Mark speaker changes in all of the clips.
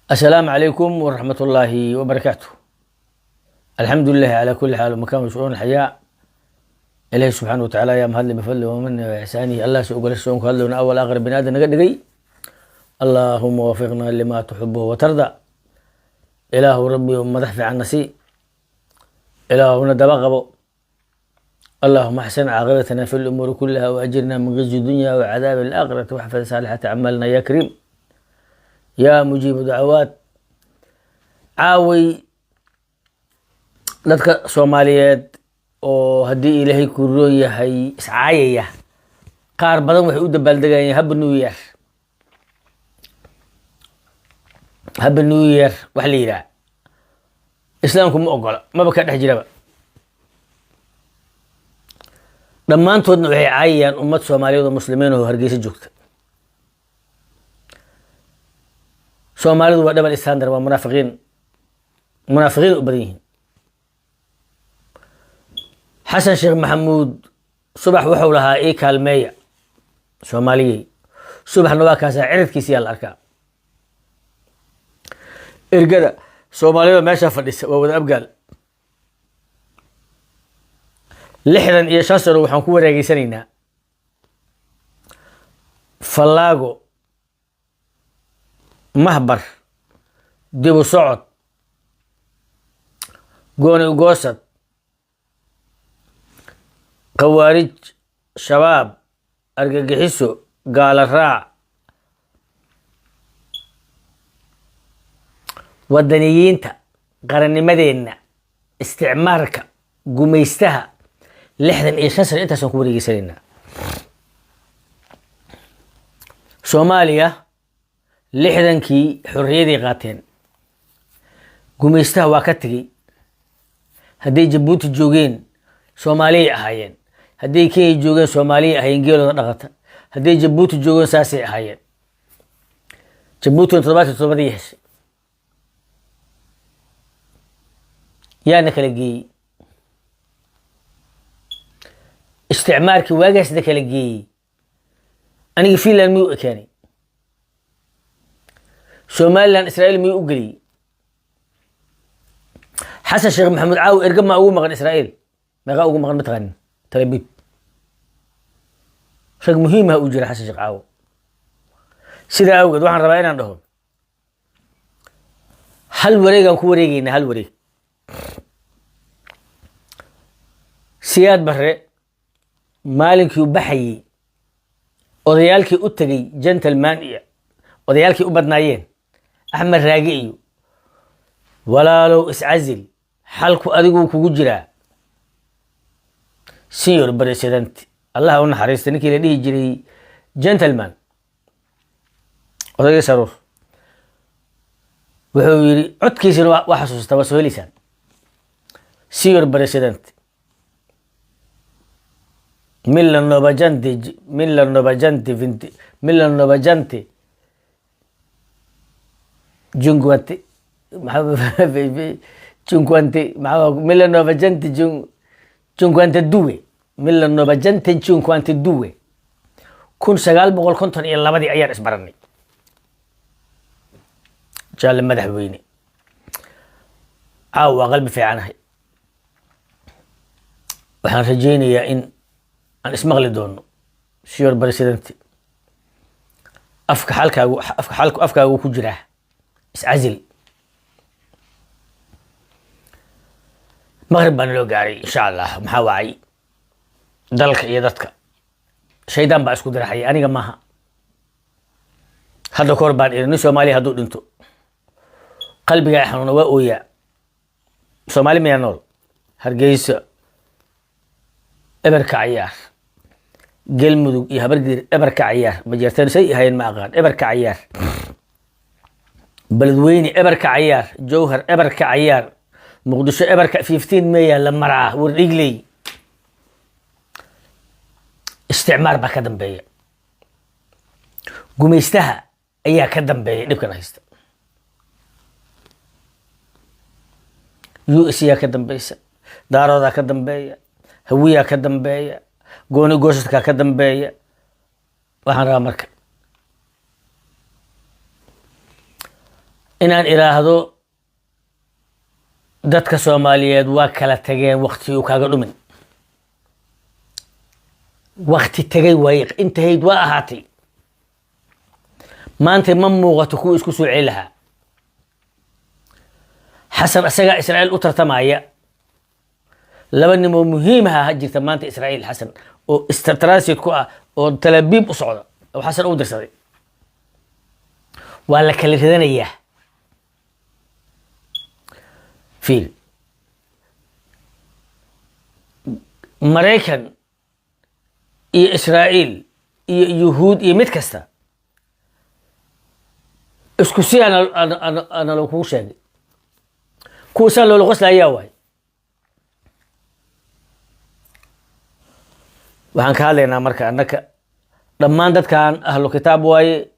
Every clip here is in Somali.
Speaker 1: Asalaamu calaykum waraxmat ullaahi wabarakaatu. Alxamdu lilahi calaa kuli xaal makan shucuun xayaa. Ilaahi subxaana watacaala ayaa mahadle bifadli wamani wa ixsaanihi. Allah si ogala soon ku hadlowna awal aakhir bini aadan naga dhigay. Allaahuma wafiqna lima tuxibuhu watarda. Ilaahu Rabbi madax fiicanna sii, Ilaahuna daba qabo. Allahuma axsan caaqibatana fi lumuuri kuliha waajirna min khizyi dunya wacadaabi alaakhirati waxfad saalixati acmaalna ya kariim yaa mujiibu dacawaat. Caaway dadka Soomaaliyeed oo haddii Ilaahay ku roon yahay iscaayaya, qaar badan waxay u dabaaldegayeen Happy New Year. Happy New Year wax la yidhaah Islaamku ma ogola, maba ka dhex jiraba. Dhammaantoodna waxay caayayaan ummad Soomaaliyeed oo muslimiin oo Hargeysa joogta. Soomaalidu waa double standard, waa munaafiqiin, munaafiqiin u badan yihiin. Xasan Sheekh Maxamuud subax wuxuu lahaa ii kaalmeeya Soomaaliyey, subaxna waa kaasaa ciridkiisa yaa la arkaa. Ergada Soomaalida meeshaa fadhisa waa wada Abgaal. 65 sano waxaan ku wareegeysanaynaa fallaago, mahbar, dibu socod, gooni ugoosad, khawaarij, Shabaab, argagixiso, gaala raac, wadaniyiinta, qarannimadeenna, isticmaarka, gumaystaha. 65 sano intaasaan ku wareegeysanaynaa. Soomaaliya 60-kii xorriyaday qaateen, gumaystaha waa ka tegey. Hadday Jabuuti joogeen Soomaaliyay ahaayeen, hadday Kenya joogeen Soomaaliyay ahaayeen, geelooda dhaqata. Hadday Jabuuti joogeen saasay ahaayeen. Jabuutina 77-dii heshay. Yaana kala geeyey? Isticmaarkii waagaasna kala geeyey. Aniga Finland miyuu ekeenay? Somaliland Israa'iil miyuu u geliyey? Xasan Sheekh Maxamuud caawi erga maa ugu maqan Israa'iil? Meeqaa ugu maqan mataqaanin? Talabiib rag muhiimaha uu jira Xasan Sheekh caawo. Sidaa awgeed waxaan rabaa inaan dhaho hal wareegaan ku wareegeynaa, hal wareeg. Siyaad Barre maalinkii u baxayey odayaalkii u tegey, gentleman iyo odayaalkii u badnaayeen, Axmed Raage iyo walaalow iscasil, xalku adiguu kugu jiraa, senior president, Allah u naxariista, ninkii la dhihi jiray gentleman, odaygii Saruur, wuxuu yidhi, codkiisina waa xasuustaa, waa soo heleysaan: "Senior president, mille novecento, mille novecento venti, mille novecento cinquante, cinquante, mille novecento cinquantadue, mille novecento cinquantadue, 1952-dii ayaan isbaranay, jaalle madaxweyne. Caawa waa qalbi fiicanahay. Waxaan rajaynayaa in aan ismaqli doono. Senior president, afka xalkaagu, afka xalku afkaagu ku jiraa, iscasil." Maqrib baa naloo gaaray, insha Allah. Maxaa wacay dalka iyo dadka? Shaydaan baa isku diraxaya, aniga maaha. Hadda kahor baan iri nin Soomaaliya hadduu dhinto qalbigaa xanuuna, waa ooyaa. Soomaali miyaa nool? Hargeysa eberka cayaar, Galmudug iyo Habargidir eberka cayaar, Majeerteen say ahayn ma aqaan, eberka cayaar, Beledweyne eberka cayaar, Jowhar eberka cayaar, Muqdisho eberka, 15 Meya la maraa Wardhigley. Isticmaar baa ka dambeeya, gumaystaha ayaa ka dambeeya dhibkan haysta. US yaa ka dambeysa, Daaroodaa ka dambeeya, Hawiyaa ka dambeeya, gooni goosadkaa ka dambeeya. Waxaan rabaa marka Inaan iraahdo dadka Soomaaliyeed waa kala tageen, wakti uu kaaga dhumin, wakti tegay waaye, intahayd waa ahaatay. Maanta ma muuqato kuwa isku soo celi lahaa. Xasan isagaa Israa'iil u tartamaya. Laba nin oo muhiim ah jirta maanta Israa'iil, Xasan oo transit ku ah oo Talabiib u socda oo Xasan u dirsaday, waa la kala ridanayaa. Fiil Maraykan iyo Israa'iil iyo Yuhuud iyo mid kasta isku si ana kugu sheegay, kuwa saa loola qoslayaa waay. Waxaan ka hadlaynaa marka annaka dhammaan dadkan ahlu kitaab waaye,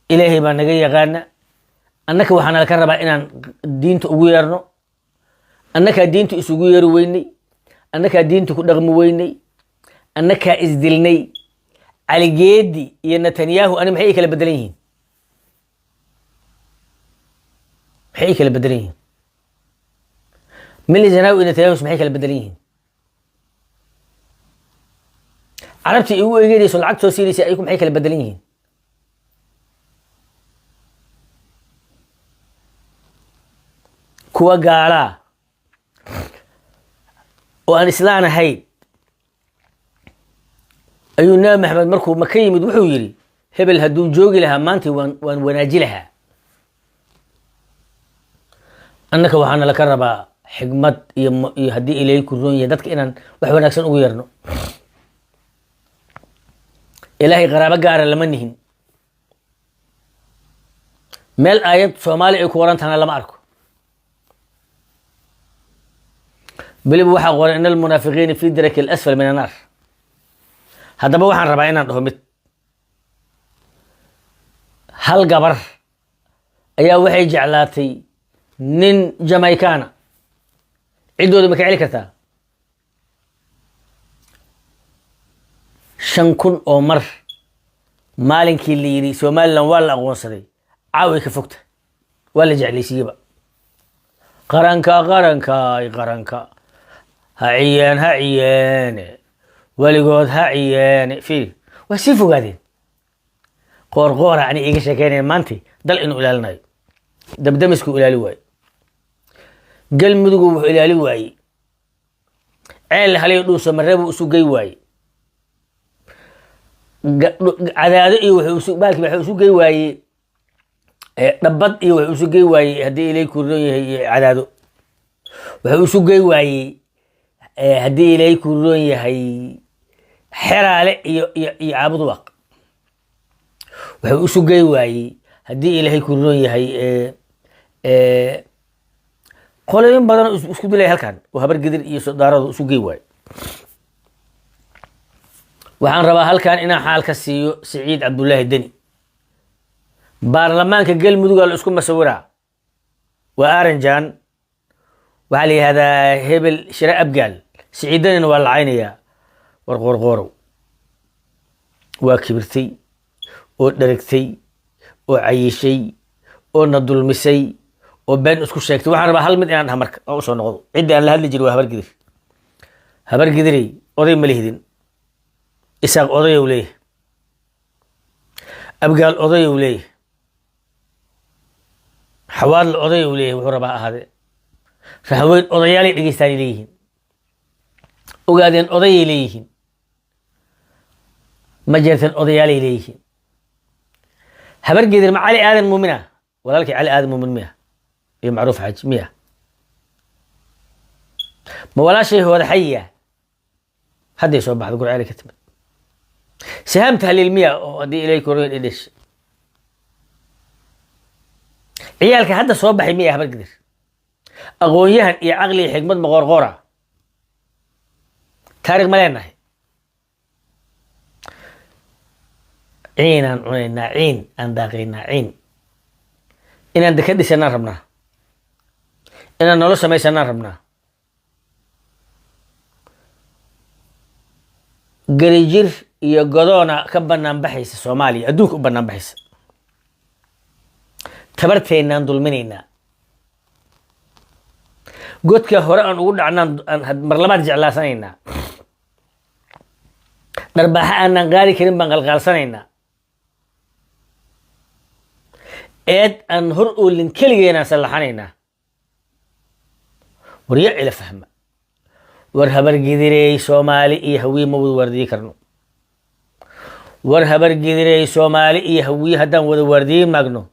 Speaker 1: Ilaahay baa naga yaqaana. Annaka waxaana ka rabaa inaan diinta ugu yeerno. Annakaa diinta isugu yeeri weynay, annakaa diinta ku dhaqmi weynay, annakaa isdilnay. Caligeedi iyo Netanyahu ani maxay i kala bedelan yihiin? Maxay i kala bedelan yihiin? Mili Zenawi iyo Netanyahu maxay kala bedelan yihiin? Carabtii igu eegeynayso, lacag soo siinaysa, ayagu maxay kala bedelan yihiin? Kuwa gaalaa oo aan islaan ahayn ayuu Nabi Maxamed markuu Maka yimid wuxuu yidhi: hebel hadduu joogi lahaa maanta waan wanaaji lahaa. Annaka waxaana laka rabaa xigmad iyo haddii Ilaahay ku roon yahay dadka inaan wax wanaagsan ugu yeerno. Ilaahay qaraabo gaara lama nihin. Meel aayad Soomaali ay ku qoran tahana lama arko. Beliba waxaa qoran in almunaafiqiina fi daraki alasfal min annaar. Haddaba waxaan rabaa inaan dhaho mid: hal gabar ayaa waxay jeclaatay nin Jamaicana, ciddooda ma ka celi kartaa? 5000 oo mar maalinkii la yidhi Somaliland waa la aqoonsaday, caaway ka fogta, waa la jeclaysiiyeba. Qaranka, qaranka, qaranka ha ciyeen, ha ciyeene, weligood ha ciyeene. Fiiri, waa sii fogaadeen. Qoorqoora ani iiga sheekeynaya maanti dal inuu ilaalinayo, dabdamiskuu ilaali waaye, Galmudugu wuxuu ilaali waayey, Ceel Haliyo Dhuuso Mareebuu isu gey waayey, Cadaado iyo wuxuu baalki wuxuu isu gey waayey, Dhabbad iyo wuxuu isu gey waayey, haddii Ilay ku roon yahay, iyo Cadaado wuxuu isu gey waayey, haddii Ilay ku roon yahay, Xeraale iyo Caabudwaaq wuxuu isu gey waayey, haddii Ilaahay ku roon yahay, qolooyin badan oo isku dilay halkan oo Habar Gidir iyo Sodaaradu isu gey waayo. Waxaan rabaa halkan inaan xaal ka siiyo Siciid Cabdullaahi Deni. Baarlamaanka Galmudugaa la isku masawiraa, waa Aranjan, waxaa la yihahdaa hebel Shire Abgaal, Siciid Denina waa la caynayaa. War Qoorqoorow, waa kibirtay oo dheragtay oo cayishay oo na dulmisay oo been isku sheegtay. Waxaan rabaa hal mid inaan dhaha marka oo usoo noqdo ciddii aan la hadli jiray, waa Habar Gidir. Habar Gidirey, oday ma lihidin. Isaaq odayow leeyahay, Abgaal odayow leeyahay, Xawaadle odayow leeyahay, wuxuu rabaa ahaadee, Raxweyn odayaalay dhegeystaanay leeyihiin, Ogaadeen odayay leeyihiin, Majeerteen odayaalay leeyihiin. Habargedir ma Cali Aadan Muumina, walaalkii Cali Aadan Muumin miya iyo Macruuf Xaaji miya? Ma walaashay Hooda Xayiya hadday soo baxda Gurceelay ka timid? Sihaam Tahliil miya oo haddii Ilay koroyn dhedhesh ciyaalka hadda soo baxay miya? Habargedir aqoon-yahan iyo caqli iyo xikmad ma Qoorqoora? Taarikh ma leenahay? Ciinaan cunaynaa, ciin aan daaqaynaa, ciin inaan deka dhisanaan rabnaa, inaan nolol samaysanaan rabnaa. Garijir iyo Godoona ka banaan baxaysa Soomaaliya, adduunka u banaan baxaysa. Tabarteennaan dulminaynaa, godka hore aan ugu dhacnaan aan mar labaad jeclaasanaynaa, dharbaaxa aanaan qaadi karin baan qalqaalsanaynaa, eed aan hor oolin keligeenaan sallaxanaynaa. War ya ila fahma, war Habargidirey, Soomaali iyo Hawiye ma wada waardiye karno. War Habargidirey, Soomaali iyo Hawiye haddaan wada waardiye maagno,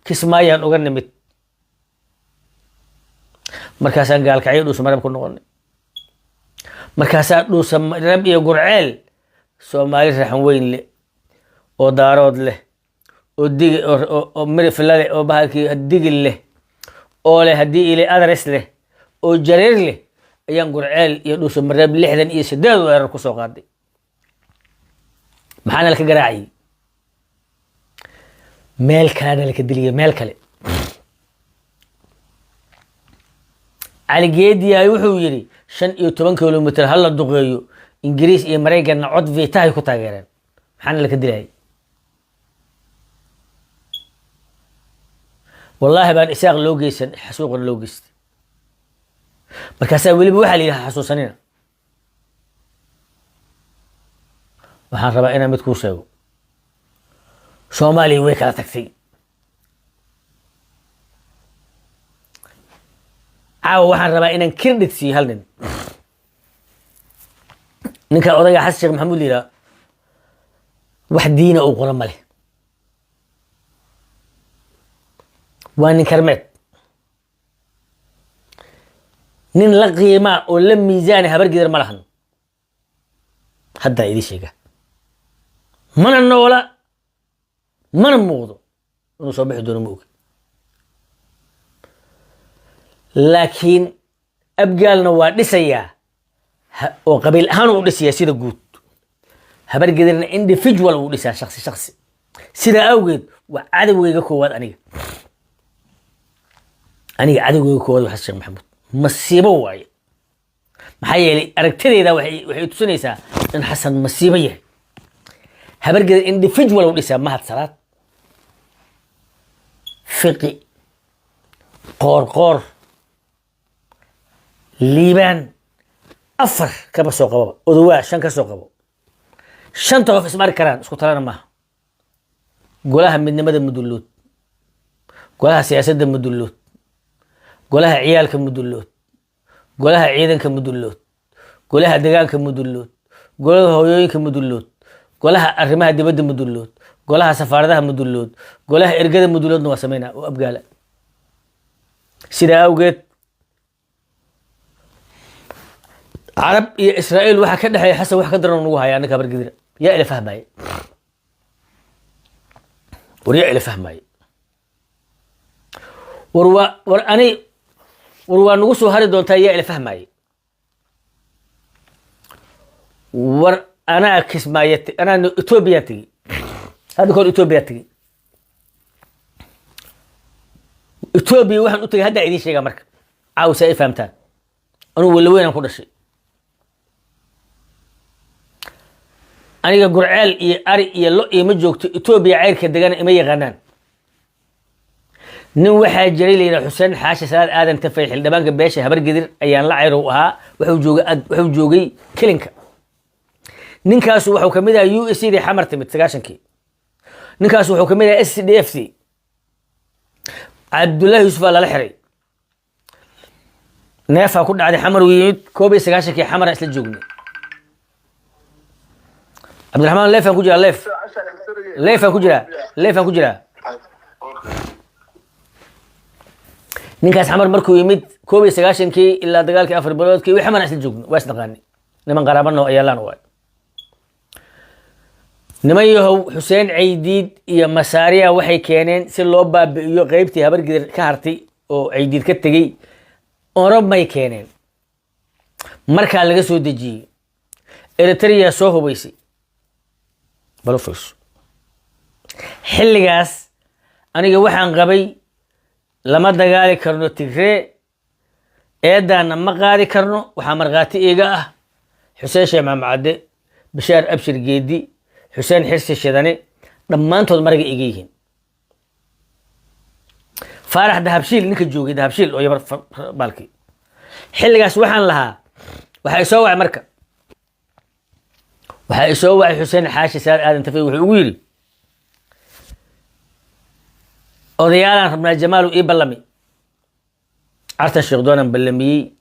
Speaker 1: Kismaayaan uga nimid, markaasaan Gaalkacyo, Dhuusamareb ku noqonay, markaasaa Dhuusamareb iyo Gurceel Soomaali raxan weyn leh oo Daarood leh oo digi oo Mirifla leh oo bahalkii Digil leh oo leh haddii ile adres leh oo Jareer leh ayaan Gurceel iyo Dhuusamareeb 68 weerar kusoo qaaday. Maxaana laka garaacayay? Meel kalena laka diliyay, meel kale. Cali Geediyaay wuxuu yidhi 15 kilomitr ha la duqeeyo. Ingiriis iyo Maraykanna cod vitahay ku taageereen. Maxaana laka dilayay? Wallaahi baan Isaaq loo geysan, xasuuqana loo geystay. Markaasaa weliba waxaa la yidhi ha xasuusanina. Waxaan rabaa inaan mid kuu sheego: Soomaaliya way kala tagtay. Caawa waxaan rabaa inaan credit siiyo hal nin, ninka odayga Xasan Sheekh Maxamuud la yidhaha. Wax diina uu qora ma leh, waa nin karmeed, nin la qiimaa oo la miisaana Habargidir ma lahan. Haddaa idii sheega, mana noola, mana muuqdo inuu soo bixi doono, ma ogi. Laakiin Abgaalna waa dhisayaa oo qabiil ahaan uu dhisayaa sida guud, Habargedirna individual uu dhisaa, shaksi shaksi. Sidaa awgeed waa cadowgeyga koowaad aniga. Aniga cadowgeyga koowaad waa Xasan Sheekh Maxamuud. Masiibo waaye, maxaa yeelay aragtideyda waxay tusinaysaa in Xasan masiibo yahay. Habargedir individual uu dhisaa: Mahad Salaad, Fiqi, Qoorqoor, Liibaan, afar kaba soo qababa, Odowaa, shan ka soo qabo. Shanta qof isma arki karaan, isku talana maaha. Golaha midnimada Mudullood, golaha siyaasadda Mudullood, golaha ciyaalka Mudullood, golaha ciidanka Mudullood, golaha degaanka Mudullood, golaha hooyooyinka Mudullood, golaha arrimaha dibadda Mudullood, golaha safaaradaha Mudullood, golaha ergada Mudulloodna waa sameynaa oo Abgaala. Sidaa awgeed Carab iyo Israa'iil waxaa ka dhexeeya Xasan wax ka daran nagu haya annaka Habargidira. Yaa ila fahmaye? War yaa ila fahmaye? War waa war ani, war waa nagu soo hari doontaa. Yaa ila fahmaye? War anaa Kismaayo, anaa Ethoobiya tegey hadda kahor. Etoobiya tegey, Etoobiya waxaan u tegey haddaa idiin sheegaa. Marka caawisa ay fahamtaan, anugu walaweynaan ku dhashay. Aniga Gurceel iyo ari iyo lo iyo ma joogto. Etoobiya ceyrka degana ima yaqaanaan. Nin waxaa jiray la yidhaha Xuseen Xaashi Salaad Aadan Tafay, xildhibaanka beesha Habargidir ayaan la cayrow ahaa. Wuxuu joogay, wuxuu joogay Kelinka. Ninkaasu wuxuu kamid ahaa USC dii Xamar timid 90-kii. Ninkaasu wuxuu kamid ahaa SDF C. Cabdullaahi Yuusuf aa lala xiray, neefaa ku dhacday, Xamar uu yimid 91-kii. Xamara isla joognay. Cabdiraxmaan, leefaan ku jiraa, leef leefaan ku jiraa, leefaan ku jiraa. Ninkaas Xamar markuu yimid 91-kii ilaa dagaalkii 4 biloodkii wi Xamar isla joogno, waa isnaqaani, niman qaraabano ayaalaan waay. Niman yahow, Xuseen Caydiid iyo Masaariya waxay keeneen si loo baabi'iyo qeybtii Habargidir ka hartay oo Caydiid ka tegey. Oromay keeneen, markaa laga soo dejiyey Eritrea soo hubaysay. Bal u fiirso, xilligaas aniga waxaan qabay lama dagaali karno Tigree, eedaana ma qaadi karno. Waxaa markhaati iiga ah Xuseen Sheekh Maxamed Cadde, Bashaar Abshir Geedi, Xuseen Xirsi Shidane, dhammaantood mariga iga yihiin. Faarax Dahabshiil ninka joogay, Dahabshiil oo yabar baalkii xilligaas waxaan lahaa. Waxaa isoo wacay marka, waxaa isoo wacay Xuseen Xaashi Saar Aadan Tafey. Wuxuu ugu yidhi, "Odayaalaan rabnaa, Jamaalu, ii ballami." Cartan Sheekh Doonaan ballamiyey,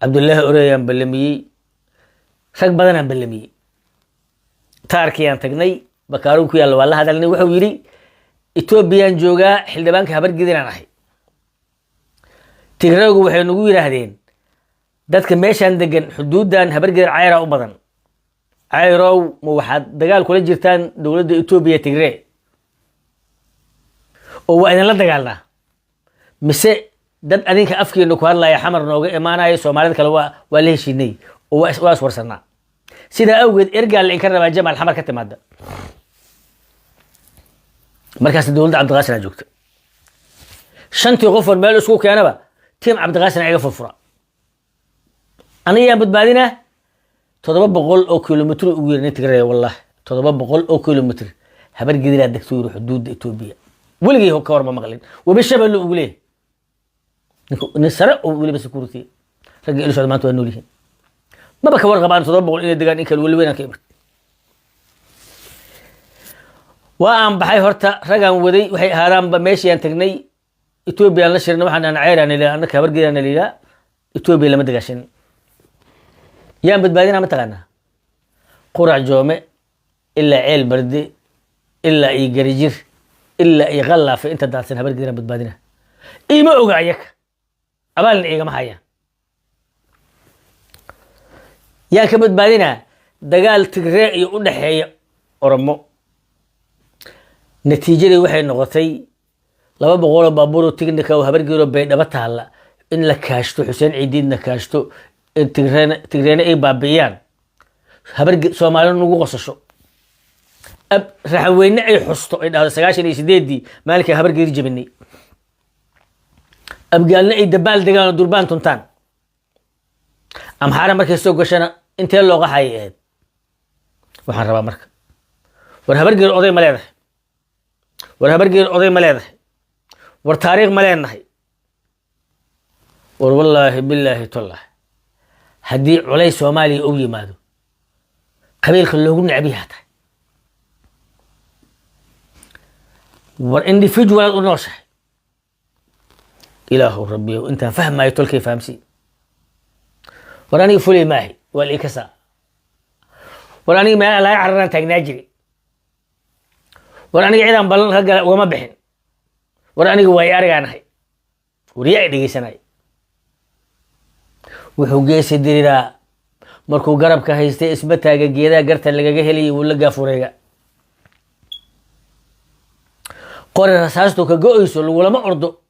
Speaker 1: Cabdullaahi Oreyaan ballamiyey, rag badanaan ballamiyey. Taarkiyaan tagnay, bakaaruun ku yaalla, waa la hadalnay. Wuxuu yidhi, "Etoobiyaan joogaa, xildhibaanka Habargidinaan ahay. Tigraygu waxay nagu yidhaahdeen dadka meeshaan degan xuduuddan Habargidir Cayraa u badan. Cayrow, ma waxaad dagaal kula jirtaan dowladda Etoobiya, Tigree, oo waa idinla dagaalnaa, mise dad adinka afkeena ku hadlaya Xamar nooga imaanaya, Soomaalida kale waa la heshiinay oo waa iswarsanaa? Sidaa awgeed ergaa la inka rabaa, Jamaal, Xamar ka timaada." Markaas dowladda Cabdiqaasin aa joogta. Shantii qofoon meel isku keenaba, tiim Cabdiqaasin iga furfura. Aniga yaan badbaadinaa? 700 oo kilomitr ugu yiri nin Tigraya. Wallahi, 700 oo kilomitr Habar Gidiraa degto, yiri, xuduudda Etoobiya. Weligay ka war ma maqlin. Webi Shabeelle ugu leeyahay ninka, nin sare oo weliba security. Ragga ila socda maanta waa nool yihiin, maba ka warqabaan 700 inay degaan in kale. Weli weynaan ka imid, waa aan baxay. Horta ragaan waday waxay ahaadaanba, meeshii tagnay, Etoobiyaan la shirnay. Waxaan dhahnay, "Ceyraan ila annaka Habargeedaan layidhaa, Etoobiya lama dagaashan. Yaan badbaadinaa? Mataqaanaa, Qurac Joome ilaa Ceel Barde ilaa iyo Garijir ilaa iyo Qallaafe inta daadsan Habargeedaan badbaadina." Iima oga ayaga, abaalna igama hayaan. Yaan ka badbaadinaa dagaal Tigree iyo u dhexeeya Oromo? Natiijadii waxay noqotay 200 oo baabuuroo tignika oo Habargeeroo Baydhabo taalla in la kaashto, Xuseen Ciidiidna kaashto, in Tigreene ay baabi'iyaan, Habarge Soomaalina nagu qosasho, ab Raxanweyne ay xusto, ay dhahdo 98-dii maalinkai Habargeeri jabinay, Abgaalna ay dabaal degaan oo durbaan tuntaan. Amxaara markay soo gashana intee loo qaxayay ahayd. Waxaan rabaa marka, war Habargeer oday ma leedahay? War Habargeer oday ma leedahay? War taariikh ma leenahay? War wallaahi, bilaahi, tollah, haddii culays Soomaaliya u yimaado, qabiilka loogu necbiyaa tahay. War individual aad u nooshahay. Ilaahu rabbiyow, intaan fahmayo tolkay fahamsii. War aniga fulay maahi, waa la ii kasaa. War aniga meelaha laga cararaan taagnaa jiri. War aniga cidaan ballan ka gala ugama bixin. War aniga waayo arigaan ahay. War yaa i dhegeysanay? Wuxuu geesi diriraa markuu garabka haystay, isma taaga geedaha garta lagaga helayay, wuu la gaafureega. Qori rasaastu ka go-eyso lagulama ordo.